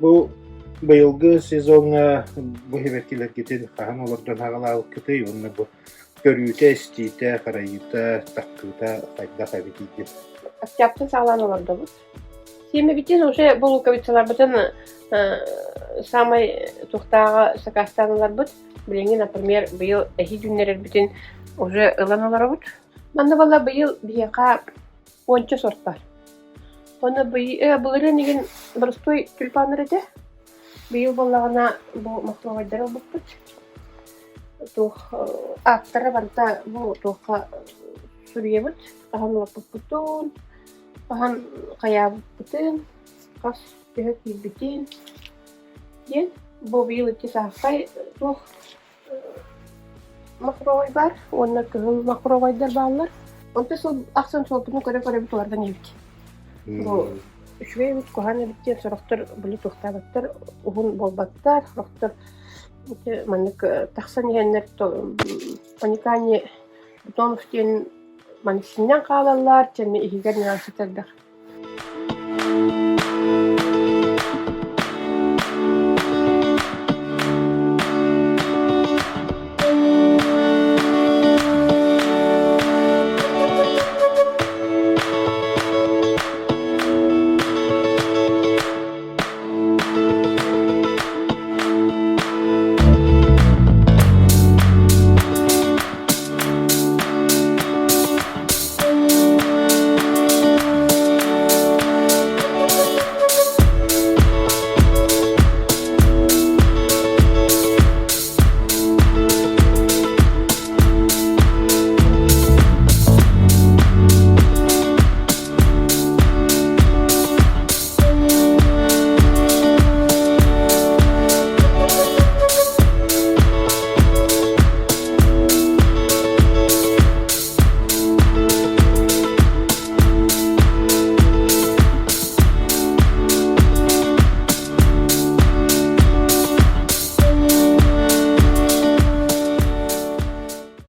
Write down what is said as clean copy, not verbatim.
Бу быйылгы сезоҥҥа бу сибэккилэргитин хаһан олордон аҕалаабыккытый уонна бу көрүүтэ-истиитэ, харайыыта, таххыыта хайдах эбитий диэн? Октябрьтан саҕалаан олордобут. Сиэмэбитин уже бу луковицаларбытын саамай туохтааҕа сакаастаан ыларбыт. Билиҥҥи, например, быйыл эһиил үүннэрэрбитин уже ылан олоробут. Манна буолла быйыл биһиэхэ уонча сорт баар. Уонна былырыын игин боростуой тюльпаннар этэ. Быйыл буоллаҕына бу махровайдары ылбыппыт. Туох ааттара барыта бу туохха суруйабыт, хаһан улаппыппытын, хаһан хайаабыппытын, хас төһө киирбитин диэн. Бу быйыл икки сааххай туох махровай баар уонна кыһыл махровайдар бааллар. Онто сыл ахсын суолтаны көрө-көрөбүт улардан иһэбит. Бу үчүгэй эбит, куһаҕан эбит диэн сорохтор били туохтаабаттар, уһун буолбаттар, сорохтор ити маннык тахсан иһэннэр паникание бутонов диэн маннык синньэн хаалаллар, чэнни иһигэр нюансы элбэх.